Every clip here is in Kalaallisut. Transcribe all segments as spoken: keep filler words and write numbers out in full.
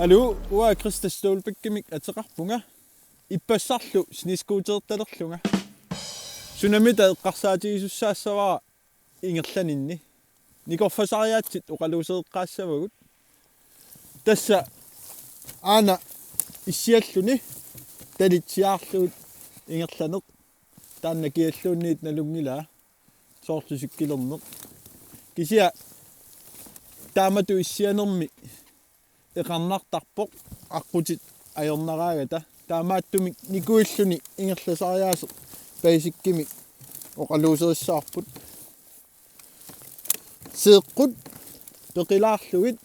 Aluu, uanga Christer Stolbækimik ateqarpunga. Ippassarlu snescootertalerlunga. Sunamita eqqarsaatigisussaassavarput ingerlaninni. Nikorfasariaatsit oqaluusereqqaassavagut. Tassa aana issialluni talitsiaarlugit ingerlaneq. Taanna kialluunniit nalunngilaa. Soorlu sikkilerneq. Kisianni taamatut issianermi eqarnartarpoq aqqutit ajornaraangata. Taamaattumik nikuilluni ingerlasariaaseq basicimik oqaluuserissavarput. Seeqqut peqilaarlugit,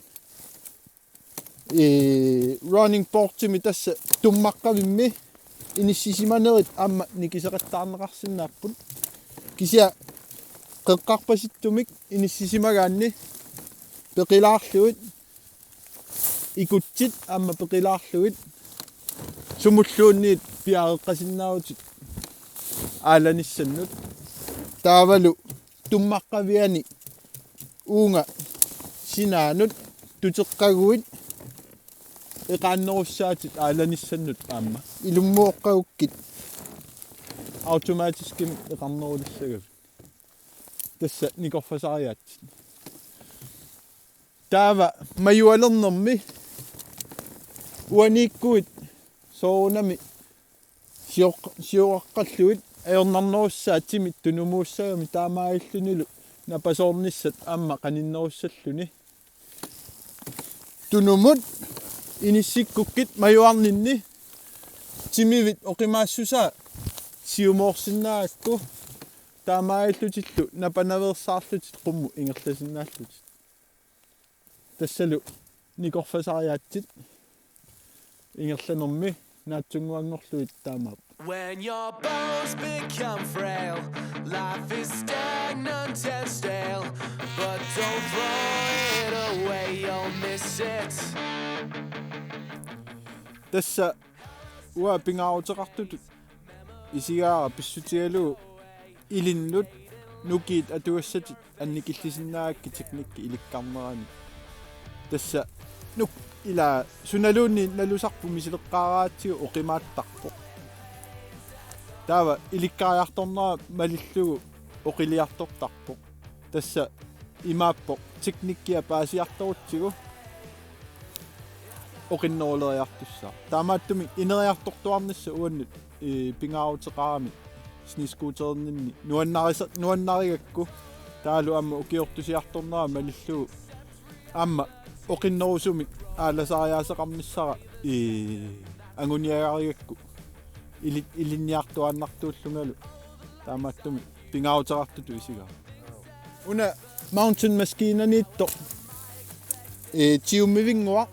ee, running boardimi tassa tummaqqavimmi inissisimanerit aamma nikiseqattaarneqarsinnaapput. Kisianni qeqqarpasittumik inissisimagaanni peqilaarlugit ikutsit aamma peqilaarlugit sumulluunniit piareeqqasinnaavutit aalanissannut. Taavalu tummaqqaviani uunga sinaanut tuteqqaguit eqaannerussaatit aalanissannut aamma. Ilummooqqagukkit automatiskimik eqarnerulissagavit. Tassa nikorfasariaatsit. Taava majualernermi uaniikkuit soorunami sioq-, sioraqqallugit ajornarnerussaat timit tunumuussagami taamaalillunilu napasoornissat aamma qaninnerussalluni. Tunumut inissikkukkit majuarninni timivit oqimaassusaa siumoorsinnaagakku taamaalillutillu napanaveersaarlutit qummut ingerlasinnaallutit. Tassalu nikorfasariaatsit ingerlanermi naatsunnguanngorlugit taamaappoq. When your bones become frail, life is stagnant and stale, but don't throw it away, you'll miss it. Tassa uanga pingaaruteqartutut isigaara pissutigalugu ilinnut nukiit atugassatit annikillisinnaagakkit teknikkit ilikkarnerani. Tassa nuk ila sunaluunniit nalusarput misileqqaaratsigu oqimaattarpoq. Taava ilikkariartornera malillugu oqiliartortarpoq. Tassa imaappoq teknikkia paasiartorutsigu oqinneruleriartussaaq. Taamaattumik ineriartortuarnissaq uannut, ee, pingaaruteqarami snescooterninni nuannarisa-, nuannarigakku taavalu aamma ukiortusiartornera malillugu aamma oqinnerusumik aalasariaaseqarnissara, ee, anguniagarigakku ili-, ilinniartuaannartuullungalu taamaattumik pingaaruteqartutut isigaara. Una mountain maskiinaniittoq, ee, tiummivinnguaq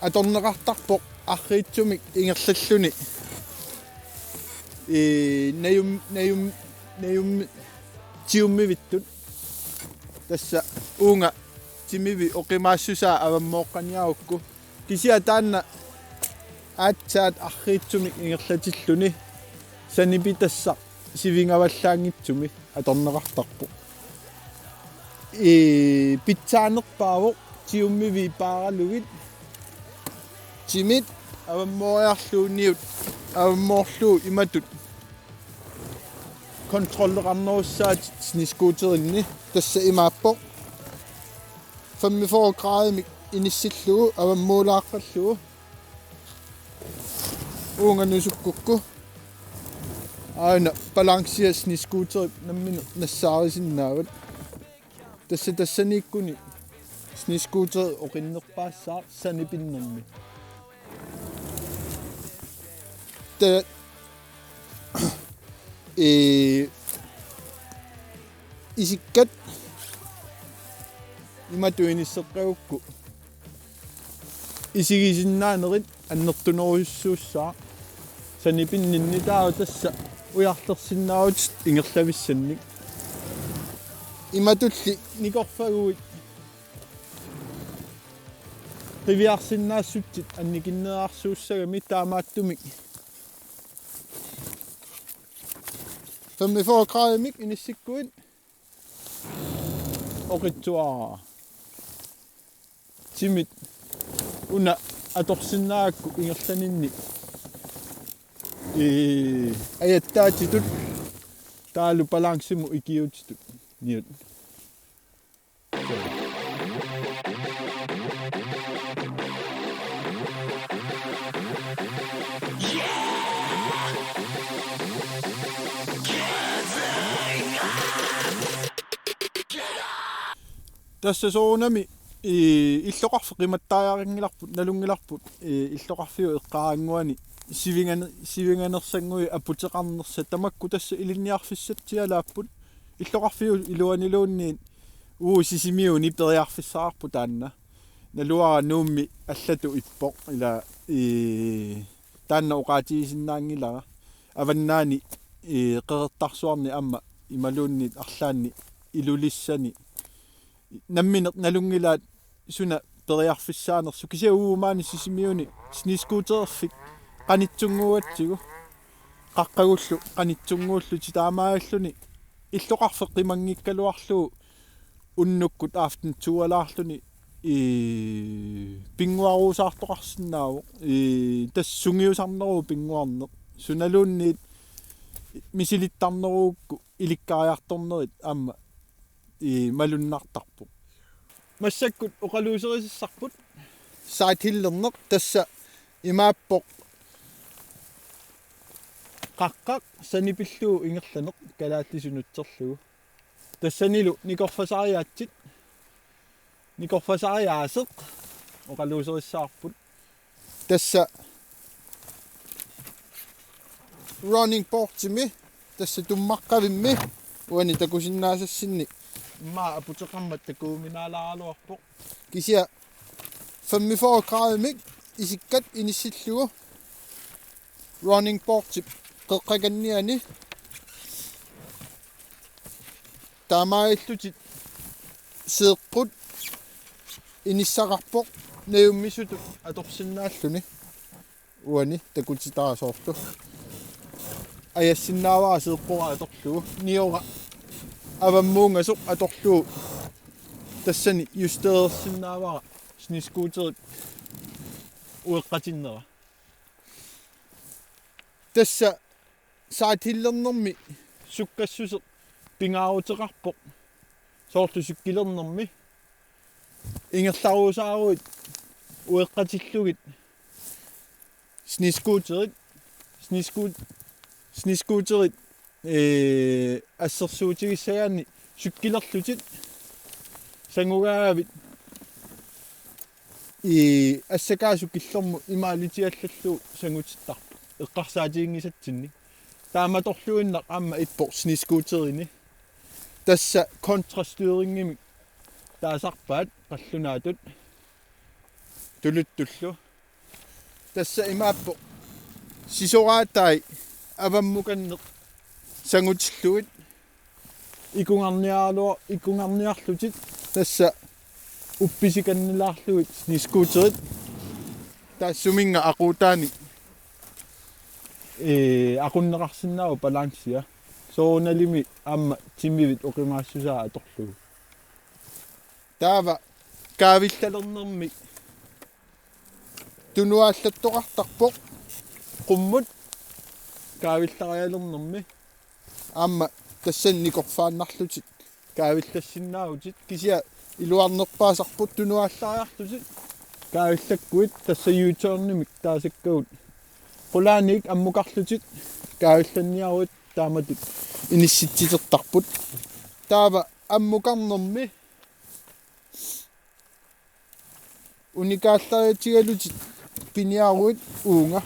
atorneqartarpoq arriitsumik ingerlalluni. Ee, najum-, najum-, najum-, tiummivittut. Tassa uunga timivi oqimaassusaa avammooqqaniarukku. Kisianni taanna aatsaat arriitsumik ingerlatilluni sanipitassaq sivingavallaanngitsumik atorneqartarpoq. Ee, pitsaanerpaavoq tiummivii paaralugit. Timit avammooriarlugu niut avammoorlugu imatut kontrolleqarnerussaatit snescooterinni. Tassa imaappoq femogfyrre gradimik inissillugu avammuulaaqqallugu. Uunga nusukkukku aana balancea snescooterip nammineq nassaarisinnaavat. Tassa tassaniikkuni snescooteri oqinnerpaassaaq sanipinnermi. Ta-, ee, isikkat imatut inisseqqagukku isigisinnaanerit annertunerujussuussaaq. Sanipinninni taava tassa ujarlersinnaavutit ingerlavissannik. Imatulli nikorfaguit qiviarsinnaassutsit annikinnerarsuussagami taamaattumik. Femogfyrre gradimik inissikkuit oqitsuaraa. Timit Una atorsinnaagakku ingerlaninni, ee, ajattaatitut taavalu balancemut ikiuutitut niut. Tassa soorunami, ee, illoqarfik qimattariaqanngilarput, nalunngilarput, ee, illoqarfiup eqqaannguani sivingane-, sivinganersannguit aputeqarnersat tamakku tassa ilinniarfissatsialaapput. Illoqarfiup iluaniluunniit uu Sisimiuni periarfissaqarpoq taanna. Naluara Nuummi allatut ippoq ila, ee, taanna oqaatigisinnaanngilara. Avannaani, ee, Qeqertarsuarni aamma imaluunniit arlaanni Ilulissani. Nammineq nalunngilaat suna periarfissaanersoq, kisianni uagut maani Sisimiuni snescooterfik qanitsunnguugatsigu. Qaqqagullu qanitsunnguullutik, taamaalilluni illoqarfik qimanngikkaluarlugu unnukkut aften to-alaarluni, ee, pinnguaruusaartoqarsinnaavoq, ee, tassa sungiusarneruvoq pinnguarneq. Sunaluunniit misilittarnerugukku ilikkariartornerit aamma, ee, malunnartarpoq. Massakkut oqaluuserisassarput side hillerneq, tassa imaappoq qaqqaq sani pillugu ingerlaneq kalaallisut nutserlugu. Tassanilu nikorfasariaatsit, nikorfasariaaseq oqaluuserissavarput. Tassa running boardimi, tassa tummaqqavimmi uani takusinnaasassinni. Immaqa aputeqarmat takuuminaalaaraluarpoq. Kisianni femogfyrre gradimik isikkat inissillugu running boardip qeqqakanniani. Taamaalillutit seeqqut inissaqarpoq najummisutut atorsinnaalluni. Uani takutitaasoorlu. Ajassinnaavara seeqqora atorlugu. Niora avammuungasoq atorlugu. Tassani justeersinnaavara snescooterip ueqqatinnera. Tassa side hillernermi sukkassuseq pingaaruteqarpoq. Soorlu cykelernermi ingerlaruusaaruit ueqqatillugit snescooterit, snescoot-, snescooterit, ee, assersuutigissagaanni cykelerlutit sangugaavit, ee, assakaasut killormut imaalitsiallallugu sangutittarput eqqarsaatiginngisatsinnik. Taamatorluinnaq aamma ippoq snescooterini. Tassa kontrastyringimik taasarpaat qallunaatut tuluttullu. Tassa imaappoq sisoraatai avammukanneq sangutillugit ikungarniaraluar-, ikungarniarlutit tassa uppisikannilaarlugit snescooterit. Taassuminnga aquutaanik, ee, aqunneqarsinnaavoq balancea. Soorunalimi aamma timivit oqimaassusaa atorlugu. Taava kaavillalernermi tunuallattoqartarpoq qummut kaavillarialernermi. Aamma tassani nikorfaannarlutit kaavillassinnaavutit, kisianni iluarnerpaasarpoq tunuallariarlutit kaavillakkuit, tassa U-turnimik taasakkagut. Qulaaniit ammukarlutit kaavillanniaruit taamatut inissitsitertarput. Taava ammukarnermi unikaallariatigalutit piniaruit uunga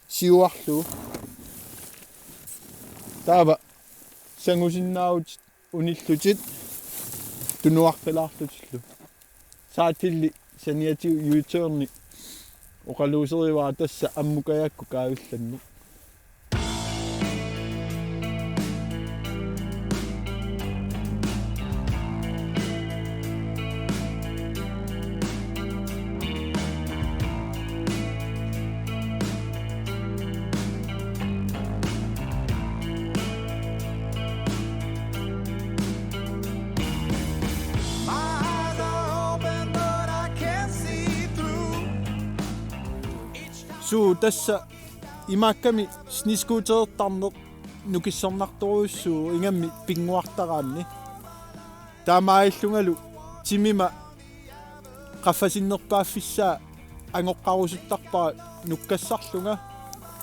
siuarlugu. Taava sangusinnaavutit unillutit tunuaqqilaarlutillu. Side hilli saniatigut U-turni oqaluuserivara tassa ammukajaakku kaavillanneq. My eyes are open, but I can't see through. Suu, tassa imaakkami snescooterertarneq nukissornartorujussuuvoq ingammik pinnguartaraanni. Taamaalillungalu timima qaffasinnerpaaffissaa angoqqarusuttarpara nukkassarlunga,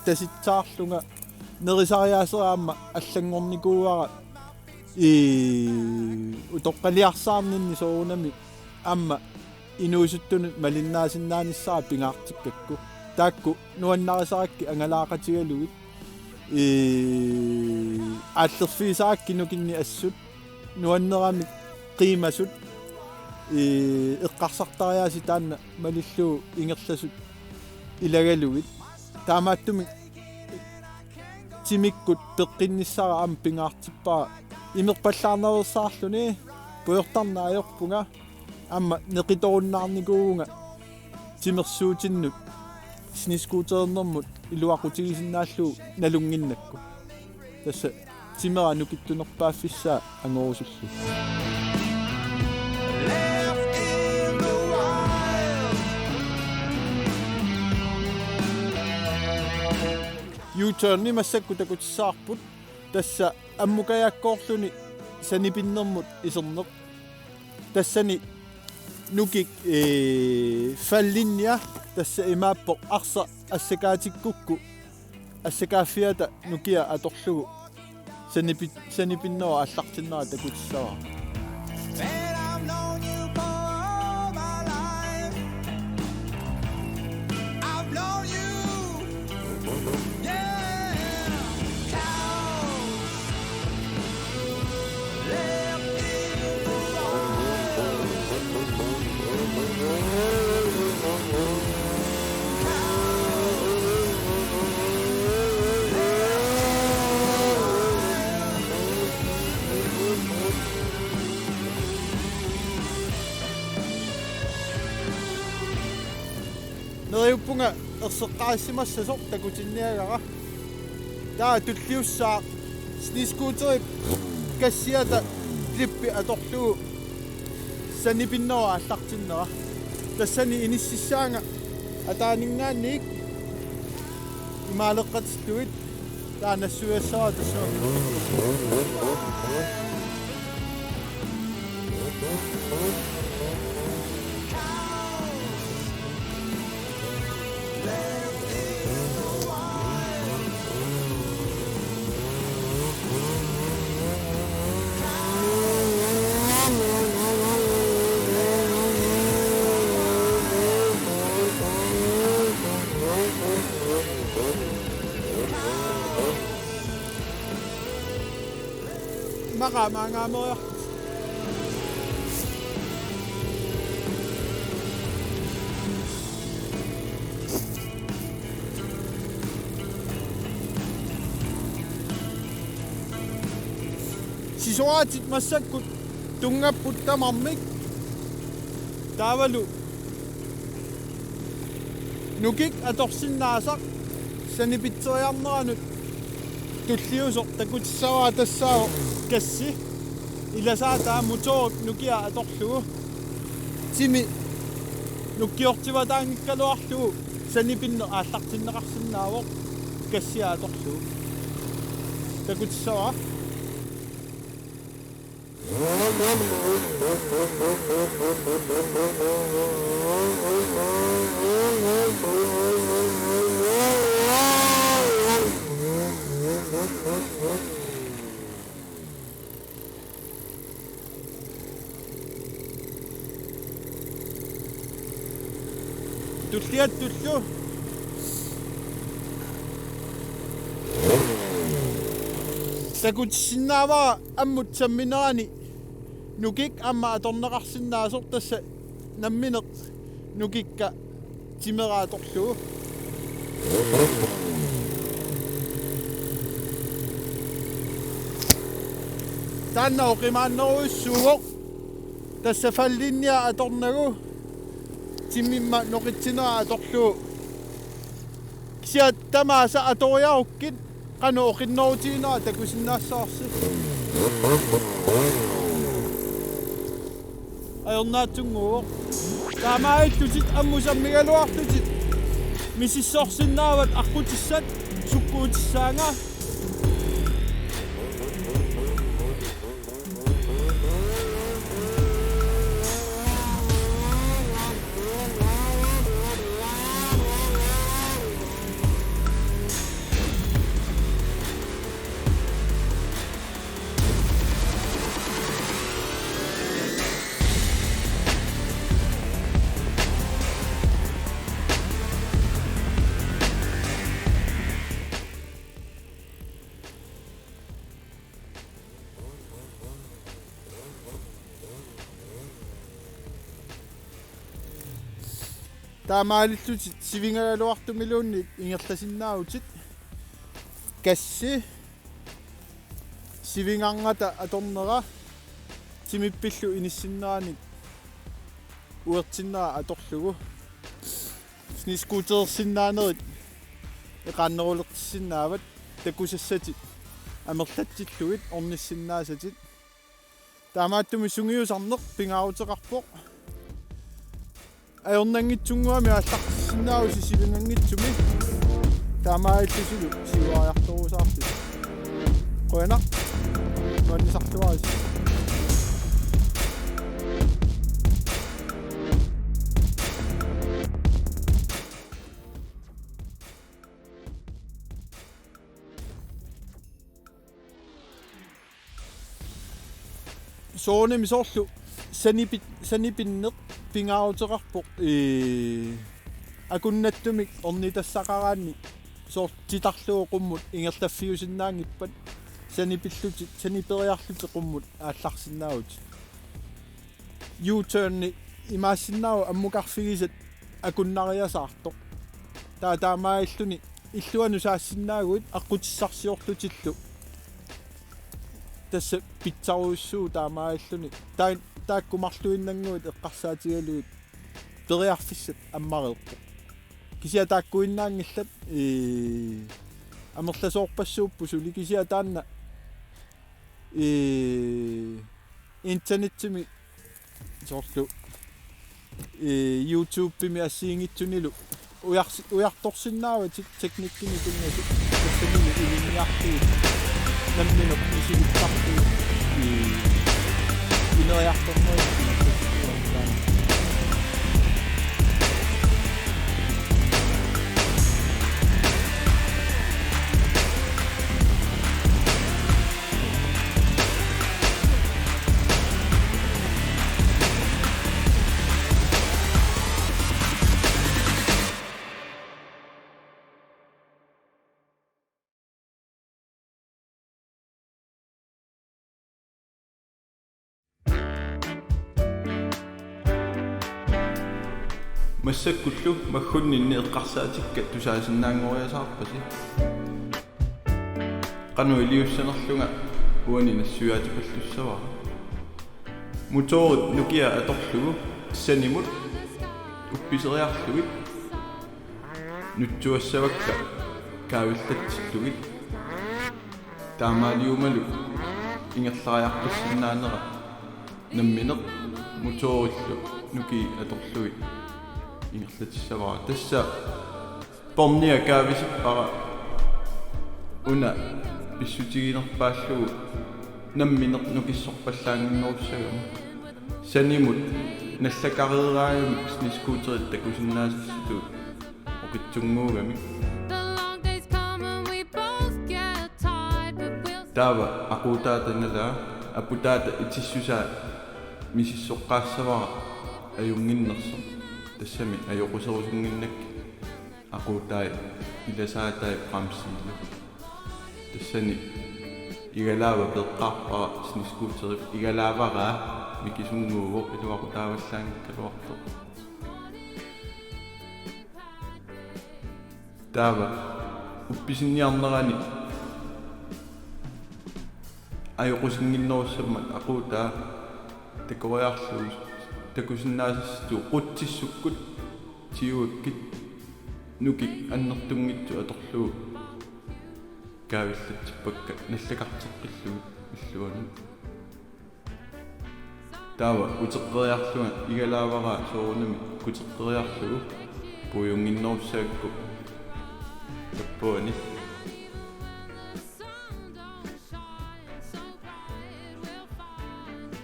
tasitsaarlunga, nerisariaaseq aamma allanngornikuuara i utoqqaliarsaarninni soorunami aamma inuusuttunut malinnaasinnaanissara pingaartikkakku. Taakku nuannarisarakkit angalaaqatigalugit. Ii, aallerfigisarakkit nukinnik assut, nuanneramik qiimasut, ii, eqqarsartariaasi taanna malillugu ingerlasut ilagalugit. Taamaattumik timikkut peqqinnissara aamma pingaartippara. Imerpallaarnaveersaarluni pujortarneq ajorpunga aamma neqitorunnaarnikuuvunga timersuutinnut snescooterernermut iluaqutigisinnaallugu nalunnginnakku. Tassa timera nukittunerpaaffissaa angorusullugu. U-turni massakkut takutissavarput, tassa ammukajaakkoorluni sanipinnermut iserneq. Tassani nukik, ee, fallinja, tassa imaappoq arsaq assakaatikkukku assakaaffiata nukia atorlugu sanipi-, sanipinnerup aallartinnera takutissavara. And I've known you for all my life. I've known you, yeah. Cows left in the wild. Neriuppunga erseqqarissimassasoq takutinniagara. Taava tulliussaaq snescooterip kassiata klippi atorlugu sanipinnerup aallartinnera. Tassani inississaanga ataaninngaanniit imaaleqqatillugit. Taanna suujassara tassa. Maqaamaangaameriarput. Sisoraatit massakkut tunngapput tamarmik. Taavalu nukik atorsinnaasaq sanipitseriarneranut tulliusoq takutissavara tassaavoq kassi. Ilasaataa motorip nukia atorlugu. Timi nukkiortivataanngikkaluarlugu sanipinneq aallartinneqarsinnaavoq kassia atorlugu. Takutissavara. Tulliattullu. Takutissinnaavara ammut samminerani nukik aamma atorneqarsinnaasoq, tassa nammineq nukikka timera atorlugu. Taanna oqimaannerujussuuvoq. Tassa fallinja atornagu timimma noqitsinera atorlugu. Kisianni tamaasa atoriarukkit qanoq oqinnerutiginera takusinnaassavarsi. Ajornaatsunnguuvoq. Taamaalillutit ammut sammigaluarlutit. Misissorsinnaavat aqqutissat sukkuutissaanga. Taamaalillutit sivingagaluartumiluunniit ingerlasinnaavutit. Gassi sivingarngata atornera timippillu inissinneranit uertinnera atorlugu. Snescootersinnaanerit eqaannerulersinnaavat, takusassatit amerlatsillugit ornissinnaasatit. Taamaattumik sungiusarneq pingaaruteqarpoq. Ajornanngitsunnguamik aallartissinnaavusi sivinganngitsumik. Taamaalillunilu siuariartorusaarlusi. Qujanaq. Nuannisarluarisi. Soorunami soorlu sanipi-, sanipinneq pingaaruteqarpoq, ee, akunnattumik ornitassaqaraanni soorlu titarlugu qummut ingerlaffiusinnaanngippat sanipillutit, saniperiarlutit qummut aallarsinnaavutit. U-turni imaassinnaavoq ammukarfigisat akunnariasaartoq. Taava taamaalilluni illuanut saassinnaaguit aqqutissarsiorlutillu. Tassa pitsarujussuuvoq taamaalilluni. Taa-, taakku marluinnannguit eqqarsaatigalugit periarfissat ammareerpoq. Kisianni taakkuinnaanngillat, ee, amerlasoorpassuupput suli kisianni taanna, ee, internetsimi soorlu, ee, YouTube-imi assigiinngitsunilu ujarsi-, ujartorsinnaavatit teknikkinik tunngasut, tassanilu ilinniarlugit nammineq misilittarlugit, ee, ineriartornerit. Massakkullu makkunninni eqqarsaatikka tusaasinnaanngoriasaarpasi. Qanoq iliussanerlunga uani nassuiaatipallussavara. Motorit nukiat atorlugu sanimut uppiseriarlugit nutsuassavakka kaavillatsillugit. Taamaaliumalu ingerlariaqqissinnaanera nammineq motorillu nukiit atorlugit ingerlatissavara. Tassa pornia kaavisippara una pissutiginerpaallugu nammineq nukissorpallaannginnerussagami. Sanimut nallakareeraagamik snescooterit takusinnaasassatut oqitsunnguugamik. The long days come and we both get tired, but we'll Taava aquutaata nalaa aputaata itissusaa misissoqqaassavara ajunnginnersoq. Tassami ajoquserusunnginnakkit aquutai ilasaatai bremsiillu. Tassani igalaava peeqqaarpara snescooterip, igalaavaraa mikisunnguuvoq iluaqutaavallaanngikkaluartoq. Taava uppisinniarnerani ajoqusinnginnerussammat aquutaa takoriarlugu takusinnaasassatut qutsissukkut tiguakkit nukik annertunngitsut atorlugu kaavillatsippakka nallakarteqqillugit illuanut. Taava uteqqeriarlunga igalaavaraa soorunami kuteqqeriarlugu puiunnginnerussagakku Uani.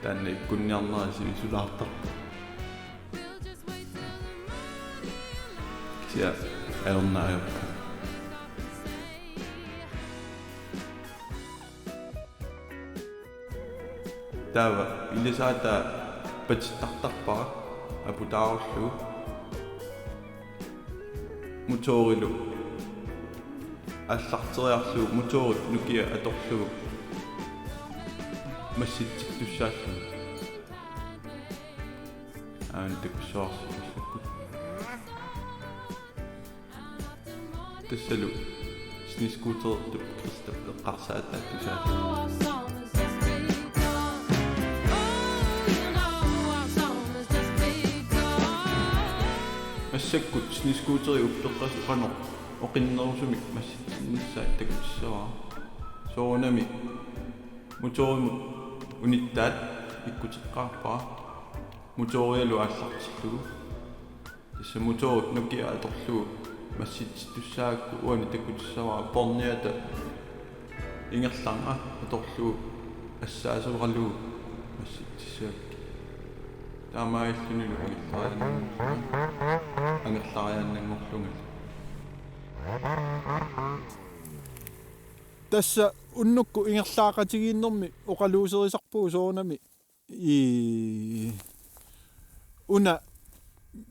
Taanna ikkunniarnera sivisulaartarpoq. Kisianni ajornaajupput. Taava ilisaataa patittartarpara aputaarullugu. Motorilu aallarteriarlugu motorit nukiat atorlugu massitsittussaalluni. Aana takussuarsi massakkut. Tassalu snescootertut Kristap eqqarsaataattusaa. Massakkut snescooteri uppeqqasoq qanoq oqinnerusumik massitsinnissaa takutissavara. Soorunami motorimut unittaat ikkuteqqaarpara. Motorialu aallartillugu. Tassa motorit nukiat atorlugu massitsittussaagakku uani takutissavara porniata ingerlanera atorlugu assaasoralugu massitsissagakkit. Taamaalillunilu angerlariaannanngorlunga. Angerlariaannanngorlunga. Tassa unnukkut ingerlaaqatigiinnermi oqaluuserisarpugut soorunami ii, una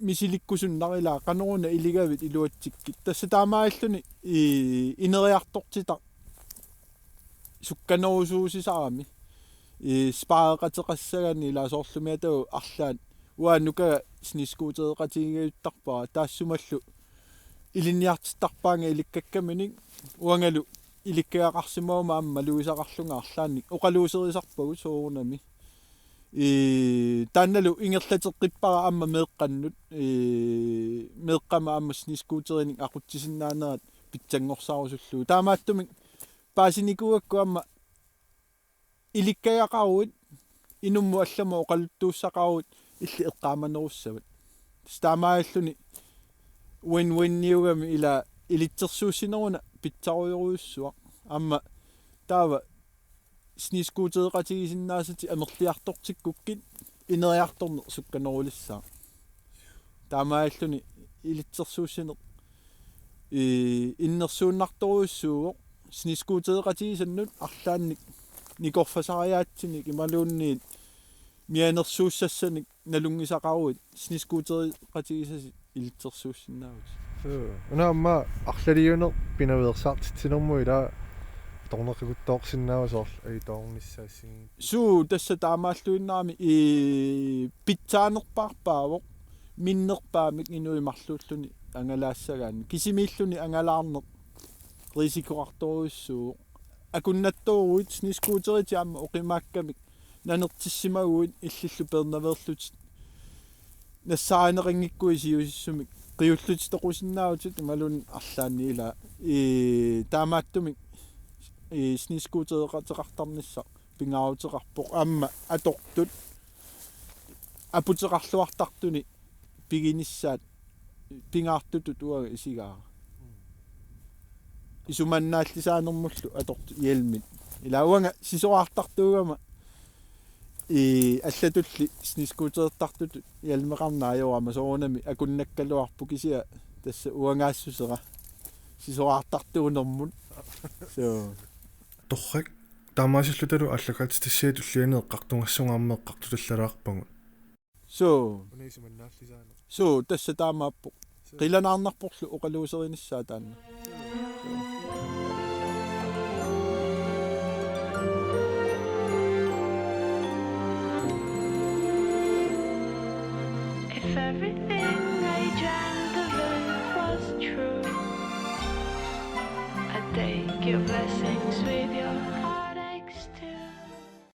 misilikkusunnarlunga qanoruna iligavit iluatsikkit. Tassa taamaalilluni ii, ineriartortitaq sukkanerusuusisarami. Ii, spareqateqassagaanni ilaa soorlumi atagu arlaat uanga nukaga snescootereqatigiigajuttarpara taassumalu ilinniartittarpaannga ilikkakkaminnik uangalu ilikkagaqarsimaguma aamma malugisaqarlunga arlaannik oqaluuserisarpagut soorunami. Ii, taannalu ingerlateqqippara aamma meeqqannut, ii, meeqqama aamma snescooterinik aqutsisinnaanerat pitsanngorsaarusullugu. Taamaattumik paasinikuugakku aamma ilikkagaqaruit inummut allamut oqaluttuussaqaruit illit eqqaamanerussavat. Tassa taamaalilluni win-win-iugami ilaa ilitsersuussineruna pitsarujorujussuaq. Aamma taava snescootereqatigisinnaasatit amerliartortikkukkit ineriartorneq sukkanerulissaaq. Taamaalilluni ilitsersuussineq ii, innersuunnartorujussuuvoq snescootereqatigisannut arlaannik nikorfasariaatsinik imaluunniit mianersuussassanik nalunngisaqaruit snescootereqatigisasi ilitsersuussinnaavutit. Suu. Una aamma arlaliuneq pinaveersaartitsinermut ilaa atorneqakuttoorsinnaavoq soorlu ajutoorumissaassigit. Suu, tassa taamaalluinnarami ii, pitsaanerpaarpaavoq minnerpaamik inuit marluulluni angalaassagaanni. Kisimiilluni angalaarneq risikoqartorujussuuvoq. Akunnattooruit snescooteritit aamma oqimaakkamik nanertissimaguit illillu peernaveerlutit nassaarineqanngikkuit siusissumik qiullutit toqusinnaavutit imaluunniit arlaanni ilaa ii, taamaattumik ii, snescootereqateqartarnissaq pingaaruteqarpoq aamma atortut aputeqarluartartuni piginissaat pingaartutut uanga isigaara. Isumannaallisaanermullu atortut hjelmit. Ilaa uanga sisoraartartuugama ii, allatulli snescootertartutut hjelmeqarneq ajorama soorunami akunnakkaluarpoq kisianni tassa uangaassusera sisoraartartuunermut. Suu. Torrak, taamaasillutalu aallakaatitassiat tulliani eqqartugassat aamma eqqartutallalaarpagut. Suu. Una isumannaallisaaneq. Suu, tassa taamaappoq. Qilanaarnarporlu oqaluuserinissaa taanna. If everything I dreamt of love was true, I'd take your blessings with your